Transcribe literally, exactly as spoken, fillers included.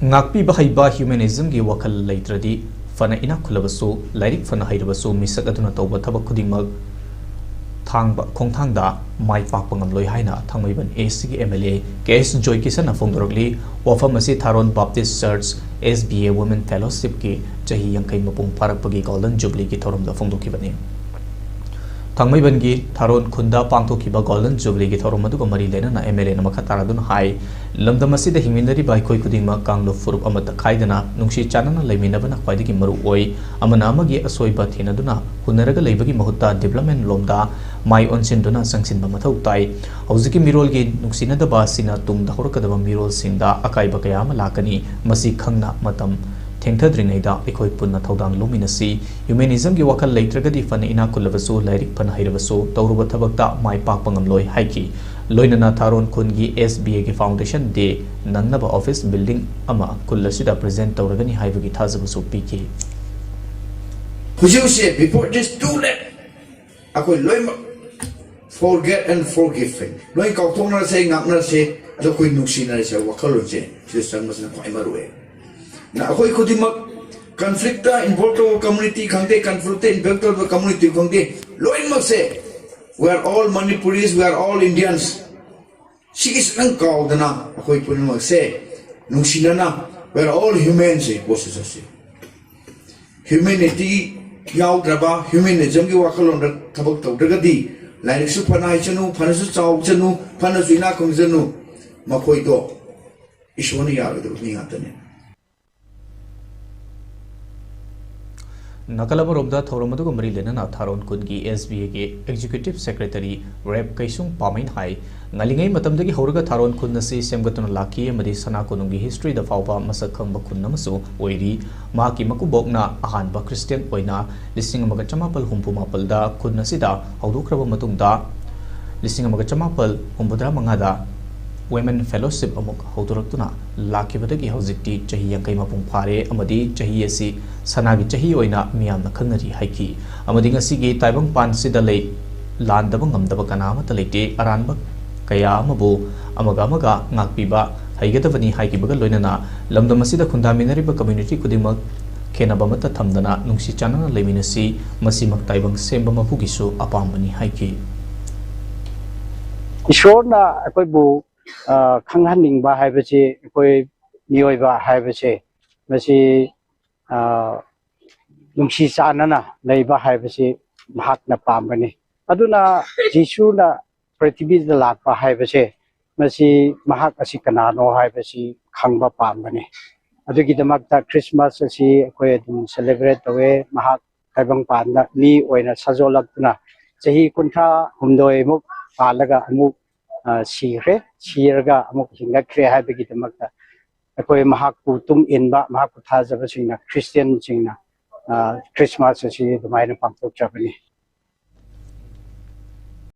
ꯉꯥꯛꯄꯤꯕ ꯍꯩꯕ humanismꯒꯤ ꯋꯥꯈꯜ ꯂꯩꯇ꯭ꯔꯗꯤ ꯐꯅ ꯏꯅꯥꯛ ꯈꯨꯜꯂꯕꯁꯨ, ꯂꯥꯏꯔꯤꯛ ꯐꯅ ꯍꯩꯔꯕꯁꯨ, ꯃꯤꯁꯛ ꯑꯗꯨꯅ ꯇꯧꯕ ꯊꯕꯛ ꯈꯨꯗꯤꯡꯃꯛ ꯊꯥꯡꯕ ꯈꯣꯡꯊꯥꯡꯗ ꯃꯥꯏ ꯄꯥꯛꯄ ꯉꯝꯂꯣꯏ ꯍꯥꯏꯅ ꯊꯥꯡꯃꯩꯕꯟ ACꯒꯤ MLA ꯀꯦ ꯑꯦꯁ ꯖꯣꯏꯀꯤꯁꯟꯅ ꯐꯣꯡꯗꯣꯔꯛꯂꯤ꯫ ꯋꯥꯐꯝ ꯑꯁꯤ ꯊꯥꯔꯣꯟ Baptist Church SBA Women Fellowshipꯀꯤ ꯆꯍꯤ ꯌꯥꯡꯈꯩ ꯃꯄꯨꯡ ꯐꯥꯔꯛꯄꯒꯤ Golden Jubileeꯒꯤ ꯊꯧꯔꯝꯗ ꯐꯣꯡꯗꯣꯛꯈꯤꯕꯅꯤ꯫ ꯊꯥꯡꯃꯩꯕꯟꯒꯤ ꯊꯥꯔꯣꯟ ꯈꯨꯟꯗ ꯄꯥꯡꯊꯣꯛꯈꯤꯕ Golden Jubileeꯒꯤ ꯊꯧꯔꯝ ꯑꯗꯨꯒ ꯃꯔꯤ ꯂꯩꯅꯅ MLAꯅ ꯃꯈꯥ ꯇꯥꯔꯗꯨꯅ ꯍꯥꯏ, ꯂꯝꯗꯝ ꯑꯁꯤꯗ ꯍꯤꯡꯃꯤꯟꯅꯔꯤꯕ ꯑꯩꯈꯣꯏ ꯈꯨꯗꯤꯡꯃꯛ ꯀꯥꯡꯂꯨꯞ ꯐꯨꯔꯨꯞ ꯑꯃꯠꯇ ꯈꯥꯏꯗꯅ ꯅꯨꯡꯁꯤ ꯆꯥꯟꯅꯅ ꯂꯩꯃꯤꯟꯅꯕꯅ ꯈ꯭ꯋꯥꯏꯗꯒꯤ ꯃꯔꯨ ꯑꯣꯏ꯫ ꯑꯃꯅ ꯑꯃꯒꯤ ꯑꯁꯣꯏꯕ ꯊꯤꯅꯗꯨꯅ ꯍꯨꯟꯅꯔꯒ ꯂꯩꯕꯒꯤ ꯃꯍꯨꯠꯇ development ꯂꯣꯝꯗ ꯃꯥꯏ ꯑꯣꯟꯁꯤꯟꯗꯨꯅ ꯆꯪꯁꯤꯟꯕ ꯃꯊꯧ ꯇꯥꯏ꯫ ꯍꯧꯖꯤꯛꯀꯤ ꯃꯤꯔꯣꯜꯒꯤ ꯅꯨꯡꯁꯤꯅꯗꯕ ꯑꯁꯤꯅ ꯇꯨꯡꯗ ꯍꯧꯔꯛꯀꯗꯕ ꯃꯤꯔꯣꯜꯁꯤꯡꯗ ꯑꯀꯥꯏꯕ ꯀꯌꯥ ꯑꯃ ꯂꯥꯛꯀꯅꯤ꯫ ꯃꯁꯤ ꯈꯪꯅ ꯃꯇꯝ ꯊꯦꯡꯊꯗ꯭ꯔꯤꯉꯩꯗ ꯑꯩꯈꯣꯏ ꯄꯨꯟꯅ ꯊꯧꯗꯥꯡ ꯂꯧꯃꯤꯟꯅꯁꯤ꯫ Humanismꯒꯤ ꯋꯥꯈꯜ ꯂꯩꯇ꯭ꯔꯒꯗꯤ ꯐꯅ ꯏꯅꯥꯛ ꯈꯨꯜꯂꯕꯁꯨ, ꯂꯥꯏꯔꯤꯛ ꯐꯅ ꯍꯩꯔꯕꯁꯨ, ꯇꯧꯔꯨꯕ ꯊꯕꯛꯇ ꯃꯥꯏ ꯄꯥꯛꯄ ꯉꯝꯂꯣꯏ ꯍꯥꯏꯈꯤ꯫ ꯂꯣꯏꯅꯅ ꯊꯥꯔꯣꯟ ꯈꯨꯟꯒꯤ SBAꯒꯤ Foundation Day ꯅꯪꯅꯕ office building ꯑꯃ ꯈꯨꯜ ꯑꯁꯤꯗ present ꯇꯧꯔꯒꯅꯤ ꯍꯥꯏꯕꯒꯤ ꯊꯥꯖꯕꯁꯨ ꯄꯤꯈꯤ꯫ ꯍꯧꯖꯤꯛ ꯍꯧꯖꯤꯛ, before it is too late, ꯑꯩꯈꯣꯏ ꯂꯣꯏꯅꯃꯛ forget and forgive, ꯂꯣꯏ ꯀꯥꯎꯊꯣꯛꯅꯔꯁꯦ, ꯉꯥꯛꯅꯔꯁꯦ, ꯑꯗꯣ ꯑꯩꯈꯣꯏ ꯅꯨꯡꯁꯤꯅꯔꯁꯦ꯫ ꯋꯥꯈꯜꯂꯣꯟꯁꯦ ꯁꯤꯗ ꯆꯪꯕꯁꯤꯅ ꯈ꯭ꯋꯥꯏ ꯃꯔꯨ ꯑꯣꯏ꯫ ꯅ ꯑꯩꯈꯣꯏ ꯈꯨꯗꯤꯡꯃꯛ conflictꯇ involve ꯇꯧꯕ community ꯈꯪꯗꯦ, conflictꯇ involve ꯇꯧꯕ community ꯈꯪꯗꯦ, ꯂꯣꯏꯅꯃꯛꯁꯦ, we are all Manipuris, we are all Indians꯫ ꯁꯤꯒꯤꯁꯤꯗꯪ ꯀꯥꯎꯗꯅ ꯑꯩꯈꯣꯏ ꯄꯨꯝꯅꯃꯛꯁꯦ ꯅꯨꯡꯁꯤꯅꯅ, we are all human ꯁꯦ ꯄꯣꯠꯁꯦ ꯆꯠꯁꯤ꯫ Humanity ꯌꯥꯎꯗ꯭ꯔꯕ, humanismꯒꯤ ꯋꯥꯈꯜꯂꯣꯟꯗ ꯊꯕꯛ ꯇꯧꯗ꯭ꯔꯒꯗꯤ, ꯂꯥꯏꯔꯤꯛꯁꯨ ꯐꯅ ꯍꯩꯁꯅꯨ, ꯐꯅꯁꯨ ꯆꯥꯎꯁꯅꯨ, ꯐꯅꯁꯨ ꯏꯅꯥꯛ ꯈꯨꯟꯁꯅꯨ, ꯃꯈꯣꯏꯗꯣ ꯏꯁꯣꯔꯅ ꯌꯥꯔꯣꯏꯗꯕ ꯃꯤ ꯉꯥꯛꯇꯅꯤ꯫ ꯅꯥꯀꯜ ꯑꯃꯔꯣꯝꯗ ꯊꯧꯔꯝ ꯑꯗꯨꯒ ꯃꯔꯤ ꯂꯩꯅꯅ ꯊꯥꯔꯣꯟ ꯈꯨꯟꯒꯤ SBAꯒꯤ Executive Secretary Rev ꯀꯩꯁꯨꯡ ꯄꯥꯃꯩꯅ ꯍꯥꯏ, ꯉꯜꯂꯤꯉꯩ ꯃꯇꯝꯗꯒꯤ ꯍꯧꯔꯒ ꯊꯥꯔꯣꯟ ꯈꯨꯟ ꯑꯁꯤ ꯁꯦꯝꯒꯠꯇꯨꯅ ꯂꯥꯛꯈꯤ ꯑꯃꯗꯤ ꯁꯅꯥ ꯀꯣꯅꯨꯡꯒꯤ historyꯗ ꯐꯥꯎꯕ ꯃꯁꯛ ꯈꯪꯕ ꯈꯨꯟ ꯑꯃꯁꯨ ꯑꯣꯏꯔꯤ꯫ ꯃꯍꯥꯛꯀꯤ ꯃꯀꯨꯕꯣꯛꯅ ꯑꯍꯥꯟꯕ Christian ꯑꯣꯏꯅ ꯂꯤꯁꯤꯡ ꯑꯃꯒ ꯆꯃꯥꯄꯜ ꯍꯨꯝꯐꯨ ꯃꯥꯄꯜꯗ ꯈꯨꯟ ꯑꯁꯤꯗ ꯍꯧꯗꯣꯛꯈ꯭ꯔꯕ ꯃꯇꯨꯡꯗ, ꯂꯤꯁꯤꯡ ꯑꯃꯒ ꯆꯃꯥꯄꯜ ꯍꯨꯝꯐꯨꯇꯔꯥ ꯃꯉꯥꯗ Women Fellowship ꯑꯃꯨꯛ ꯍꯧꯗꯣꯔꯛꯇꯨꯅ ꯂꯥꯛꯈꯤꯕꯗꯒꯤ ꯍꯧꯖꯤꯛꯇꯤ ꯆꯍꯤ ꯌꯥꯡꯈꯩ ꯃꯄꯨꯡ ꯐꯥꯔꯦ ꯑꯃꯗꯤ ꯆꯍꯤ ꯑꯁꯤ ꯁꯅꯥꯒꯤ ꯆꯍꯤ ꯑꯣꯏꯅ ꯃꯤꯌꯥꯝꯅ ꯈꯪꯅꯔꯤ ꯍꯥꯏꯈꯤ꯫ ꯑꯃꯗꯤ ꯉꯁꯤꯒꯤ ꯇꯥꯏꯕꯪꯄꯥꯟꯁꯤꯗ ꯂꯩ ꯂꯥꯟꯗꯕ ꯉꯝꯗꯕ ꯀꯅꯥ ꯑꯃꯠꯇ ꯂꯩꯇꯦ꯫ ꯑꯔꯥꯟꯕ ꯀꯌꯥ ꯑꯃꯕꯨ ꯑꯃꯒ ꯑꯃꯒ ꯉꯥꯛꯄꯤꯕ ꯍꯩꯒꯗꯕꯅꯤ ꯍꯥꯏꯈꯤꯕꯒ ꯂꯣꯏꯅꯅ ꯂꯝꯗꯝ ꯑꯁꯤꯗ ꯈꯨꯟꯗꯥꯃꯤꯟꯅꯔꯤꯕ community ꯈꯨꯗꯤꯡꯃꯛ ꯈꯦꯟꯅꯕ ꯑꯃꯠꯇ ꯊꯝꯗꯅ ꯅꯨꯡꯁꯤ ꯆꯥꯟꯅꯅ ꯂꯩꯃꯤꯟꯅꯁꯤ, ꯃꯁꯤꯃꯛ ꯇꯥꯏꯕꯪ ꯁꯦꯝꯕ ꯃꯄꯨꯒꯤꯁꯨ ꯑꯄꯥꯝꯕꯅꯤ ꯍꯥꯏꯈꯤ꯫ ꯏꯁꯣꯔꯅ ꯑꯩꯈꯣꯏꯕꯨ, ꯑ, ꯈꯪꯍꯟꯅꯤꯡꯕ ꯍꯥꯏꯕꯁꯤ, ꯑꯩꯈꯣꯏ ꯃꯤꯑꯣꯏꯕ ꯍꯥꯏꯕꯁꯦ, ꯃꯁꯤ, ꯑ, ꯅꯨꯡꯁꯤ ꯆꯥꯟꯅꯅ ꯂꯩꯕ ꯍꯥꯏꯕꯁꯤ ꯃꯍꯥꯛꯅ ꯄꯥꯝꯕꯅꯤ꯫ ꯑꯗꯨꯅ ꯖꯤꯁꯨꯅ ꯄ꯭ꯔꯤꯊꯤꯕꯤꯗ ꯂꯥꯛꯄ ꯍꯥꯏꯕꯁꯦ, ꯃꯁꯤ ꯃꯍꯥꯛ ꯑꯁꯤ ꯀꯅꯥꯅꯣ ꯍꯥꯏꯕꯁꯤ ꯈꯪꯕ ꯄꯥꯝꯕꯅꯤ꯫ ꯑꯗꯨꯒꯤꯗꯃꯛꯇ ꯈ꯭ꯔꯤꯁꯃꯥꯁ ꯑꯁꯤ ꯑꯩꯈꯣꯏ ꯑꯗꯨꯝ celebrate ꯇꯧꯋꯦ꯫ ꯃꯍꯥꯛ ꯇꯥꯏꯕꯪꯄꯥꯟꯗ ꯃꯤ ꯑꯣꯏꯅ ꯁꯥꯖꯣꯜꯂꯛꯇꯨꯅ ꯆꯍꯤ ꯀꯨꯟꯊ꯭ꯔꯥ ꯍꯨꯝꯗꯣꯏꯃꯨꯛ ꯄꯥꯜꯂꯒ ꯑꯃꯨꯛ, ꯑ, ꯁꯤꯈ꯭ꯔꯦ, ꯁꯤꯔꯒ ꯑꯃꯨꯛ ꯍꯤꯡꯒꯠꯈ꯭ꯔꯦ ꯍꯥꯏꯕꯒꯤꯗꯃꯛꯇ ꯑꯩꯈꯣꯏ ꯃꯍꯥꯛꯄꯨ ꯇꯨꯡ ꯏꯟꯕ, ꯃꯍꯥꯛꯄꯨ ꯊꯥꯖꯕꯁꯤꯡꯅ, ꯈ꯭ꯔꯤꯁꯇꯤꯌꯟꯁꯤꯡꯅ, ꯑ, ꯈ꯭ꯔꯤꯁꯃꯥꯁ ꯑꯁꯤ ꯑꯗꯨꯃꯥꯏꯅ ꯄꯥꯡꯊꯣꯛꯆꯕꯅꯤ꯫